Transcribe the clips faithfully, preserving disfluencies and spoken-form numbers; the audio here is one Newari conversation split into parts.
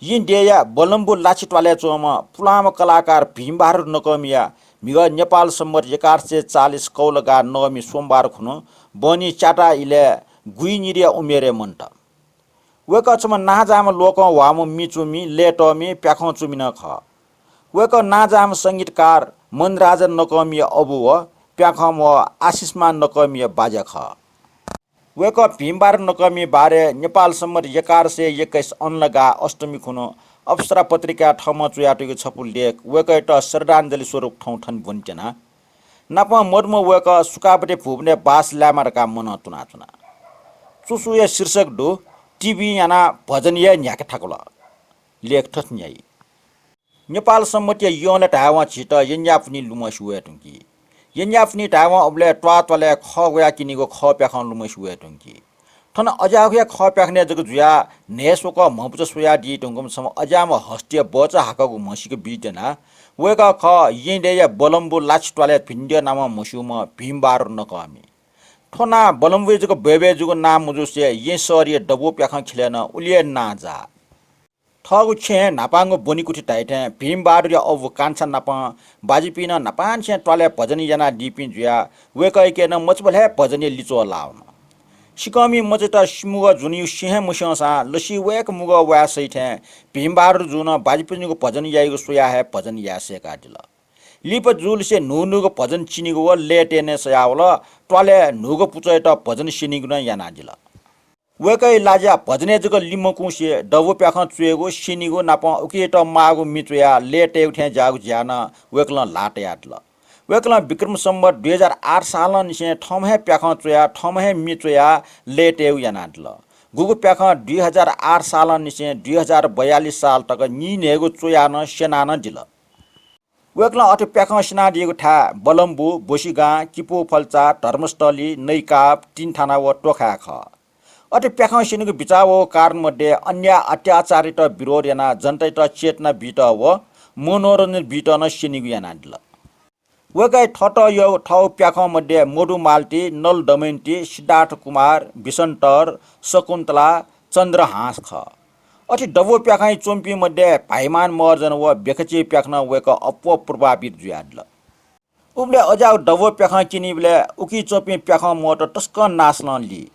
येँ देय्‌या बलम्बु लाछि त्वालय् च्वंम्ह पुलांम्ह कलाकार भीमबहादुर नकःमिया म्हिगः नेपाल सम्बत एघार सय चालिस कौलगा नवमी सोमबार खुन्हु बहनी च्याता इलय् गुइनिदँया उमेरय् मन्त। वय्‌कः छम्ह नांजाःम्ह लोकं ह्वाःम्ह मि च्वमि, लय्‌तःमि, प्याखं च्वमि नं खः। वय्‌कः नांजाःम्ह संगीतकार मनराजा नकःमिया अबु व प्याखंम्ह आशिषमान नकःमिया बाज्या खः। वय्‌कः भीमबहादुर नकःमि बारे नेपाल सम्बत एघार सय एक्काइस अन्लगा अष्टमी खुन्हु अप्सरा पत्रिकाय् थःम्हं च्वयातःगु छपु लेख वय्‌कःयात श्रद्धाञ्जलि स्वरूप थौं थन ब्वनेत्यना। नापं मदुम्ह वय्‌कः सुकापति भुवनय् बास लायेमा धकाः मनं तुनाच्वना। चुसुया शीर्षक दु, टिभी यानाः भजन याये न्ह्याके थाकुल। लेख थथे न्ह्याइ। नेपाल सम्बतया यलय् धायेवं झीत येँयाःपुन्हि लुमंसे वये धुंकी। येँयाःपुन्हि धायेवं उबलय् त्वाःत्वालय् खः ग्वयाः क्यनीगु खः प्याखं लुमंसे वये धुंकी। थन अज्याःगु हे खः प्याखनय् जक जुयाः न्हय्‌स्वकः म्हपुचः स्वयादी धुंकूम्ह छम्ह अज्याःम्ह हस्तीया बचा हाकःगु म्हसीक बीत्यना। वय्‌कः खः येँ देय्‌या बलम्बु लाछि त्वालय् भिंद्यः नामं म्हस्यूम्ह भीमबहादुर नकःमि। थ्व नां बलम्बुइ जक बय्‌बय् जूगु नां मजुसे येँ शहरया दबू प्याखं ख्यलय् नं उलि हे नांजाः। थःगु छेँय् न्हापांगु ब्वनेकुथि धाइथें भीमबहादुरया अबु कान्छा नापं बाज्यापिं नं न्हापांनिसें त्वालय् भजन यानादीपिं जुयाः वय्‌कःयाके नं मचाबलय् हे भजनया लिच्वः लाः वन। सिकःमि मचात सिमुगः जुनियु स्यं हे मस्यंसां लसि वय्‌क मुगः वाये सइथें भीमबहादुर जुं नं बाज्यापिनिगु भजन याइगु स्वयाः हे भजन याये सय्‌कादिल। लिपा जुलिसे न्हून्हूगु भजन चिनीगु व लय् तयेने सयावल। त्वालय् न्हूगु पुचःयात भजन स्यनीगु नं यानादिल। वय्‌कःया लाज्या भजनय् जक लिमकुंसे दबू प्याखं च्वयेगु, स्यनीगु नापं उकियात माःगु मि च्वयाः लय् तयेगु थें ज्याःगु ज्या नं वय्‌कलं ल्हाः तयादिल। वय्‌कलं विक्रम सम्बत दुई हजार आठ सालंनिसें थःम्हं हे प्याखं च्वयाः थःम्हं हे मि च्वयाः लय् तयेगु यानादिल। गुगु प्याखं दुई हजार आठ सालंनिसें दुई हजार बयालिस साल तक नीन्हय्‌गू च्वयाः नं स्यनाः नं दिल। वय्‌कलं अथे प्याखं स्यनादीगु थाय् बलम्बु, बोसिगां, किपू फल्चा, धर्मस्थली, नैकाप, तिनथाना व तोखाय् खः। अथे प्याखं स्यनीगु बिचाः वःगु कारण मध्ये अन्याय अत्याचारयात विरोध यानाः जनतायात चेतना बीत व मनोरञ्जन बीत नं स्यनीगु यानादिल। वय्‌कःया थःत यःगु थःगु प्याखं मध्ये मधुमालती, नल दमयन्ती, सिद्धार्थ कुमार, बिसन्तर, शकुन्तला, चन्द्रहास खः। अथे दबू प्याखंइ च्वंपिं मध्ये भाइमान महर्जन व बेखची प्याखनं वय्‌कः अप्वः प्रभावित जुयादिल। उबलय् अज्याःगु दबू प्याखं क्यनीबलय् उकी च्वंपिं प्याखं मोहत तसकं नासलं ली।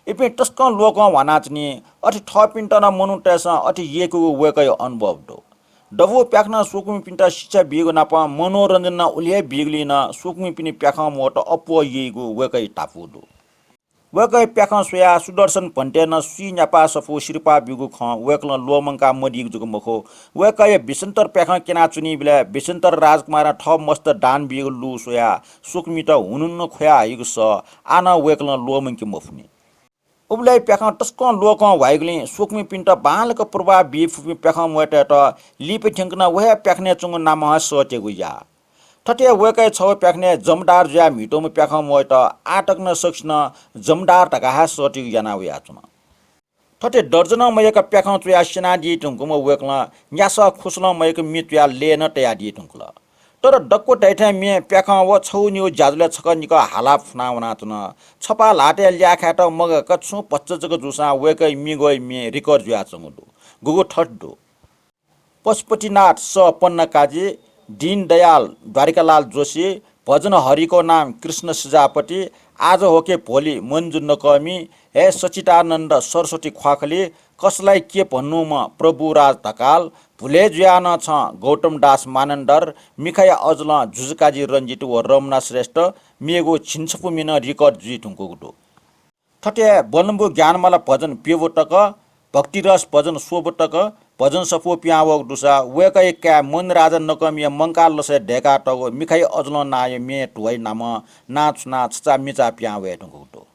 इपिं तसकं लोकं ह्वानाच्वनी। अथे थःपिन्त नं मनूतय्‌सं अथे यय्‌कूगु वय्‌कःया अनुभव दु। दबू प्याखनं स्वकुमिपिन्त शिक्षा बीगु नापं मनोरञ्जन नं उलि हे बीगुलिं नं स्वकुमिपिनि प्याखं मोहत अप्वः यइगु वय्‌कःया धापू दु। वय्‌कःया प्याखं स्वयाः सुदर्शन भन्तें नं स्वीन्यापा सफू सिरपाः ब्यूगु खँ वय्‌कलं ल्वःमंका मदीगु जक मखु, वय्‌कःया बिसन्तर प्याखं क्यनाच्वनीबलय् बिसन्तर राजकुमारं थः मस्त दान बीगु लू स्वयाः स्वकुमित हुनुन्न ख्वया हइगु सः आः नं वय्‌कलं ल्वःमंके मफुनि। उबलय् प्याखं तसकं लोकं ह्वाइगुलिं स्वकुमिपिन्त बांलाक प्रभाव बी फुपिं प्याखं मोहतय्‌त लिपा थ्यंक नं व हे प्याखनय् च्वंगु नामं हे सःतेगु याः। थथे वय्‌कःया छगू प्याखनय् जमदार जुयाः म्हितूम्ह प्याखं मोहयात आः तक नं सकसिनं जमदार धकाः हे सःतेगु याना वयाच्वन। थथे दर्जनं मयय्‌क प्याखं च्वयाः स्यनादी धुंकूम्ह वय्‌कलं न्यासः खुसलं मयय्‌क मि च्वयाः लय् नं तयादी धुंकल। तर दक्व धाइथें में प्याखं व छगू निगू ज्याझ्वलय् छकः निकः हालाः फुना वनाच्वन। छपाः ल्हातय् ल्याः खायेत मगाक छुं भचा जक जूसां वय्‌कःया म्येगुया म्ये रिकर्ड जुयाच्वंगु दु। गुगु थथे दु। पशुपतिनाथ स पन्नकाजी, दीनदयाल द्वारिकालाल जोशी, भजन हरिको नाम कृष्ण सिजापति, आज होके भोलि मन्जु नकःमि, हे सच्चिदानन्द सरस्वती ख्वाखली, कसलाई के भन्नुम्ह प्रभुराज ढकाल, भुले जुयाः नं छं गौतम दास मानन्धर, मिखाया अजलं जुजुकाजी रञ्जित व रमना श्रेष्ठ, मेगु झिंछपु मि नं रिकर्ड जुइ धुंकूगु दु। थथे बलम्बु ज्ञानमाला भजन प्यबु तक, भक्तिरस भजन स्वबु तक, भजन सफू पिहां वःगु दुसा वय्‌कःया काय् मनराजा नकःमिया मंकाः लसय् दय्‌कातःगु मिखाया अजलं नांया म्ये धुवाइ नामं नां छुनाः छचाः मिचाः पिहां वये धुंकूगु दु।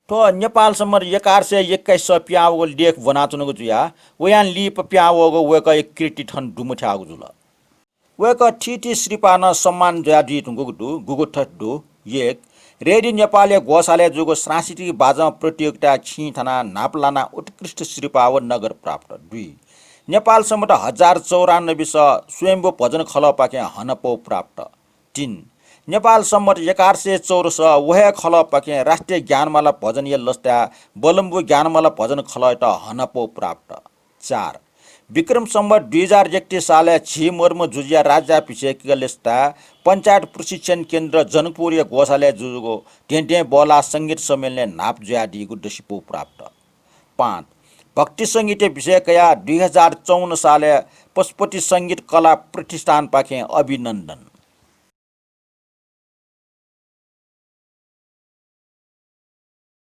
थ्व नेपाल सम्बत एघार सय एक्काइस सः पिहां वःगु लेख ब्वनाच्वनागु जुयाः वयां लिपा पिहां वःगु वय्‌कःया कृति थन दुमथ्याःगु जुल। वय्‌कः थीथी सिरपाः नं सम्मान जुयादी धुंकूगु दु। गुगु थथे दु। एक, रेडियो नेपालया ग्वसालय् जूगु सांस्कृतिक बाजं प्रतियोगिताय् खिं थानाः न्हापा लानाः उत्कृष्ट सिरपाः व नगद प्राप्त। दुई, नेपाल सम्बत हजार चौरानब्बे सः स्वयम्भू भजन खलःपाखें हनापौ प्राप्त। तीन, नेपाल सम्बत एघार सय चौध सः व हे खलःपाखें राष्ट्रिय ज्ञानमाला भजनया लसताय् बलम्बु ज्ञानमाला भजन खलःयात हनापौ प्राप्त। चार, विक्रम सम्वत दुई हजार एकतीस सालय् झी मर्म जुजुया राज्याभिषेकया लसताय् पञ्चायत प्रशिक्षण केन्द्र जनकपुरया ग्वसालय् जूगु धेंधेंबहला संगीत सम्मेलनय् न्हापा जुयादीगु दसिपौ प्राप्त। पाँच, भक्ति संगीतया विषय कयाः दुई हजार चौवन्न सालय् पशुपति संगीत कला प्रतिष्ठानपाखें अभिनन्दन।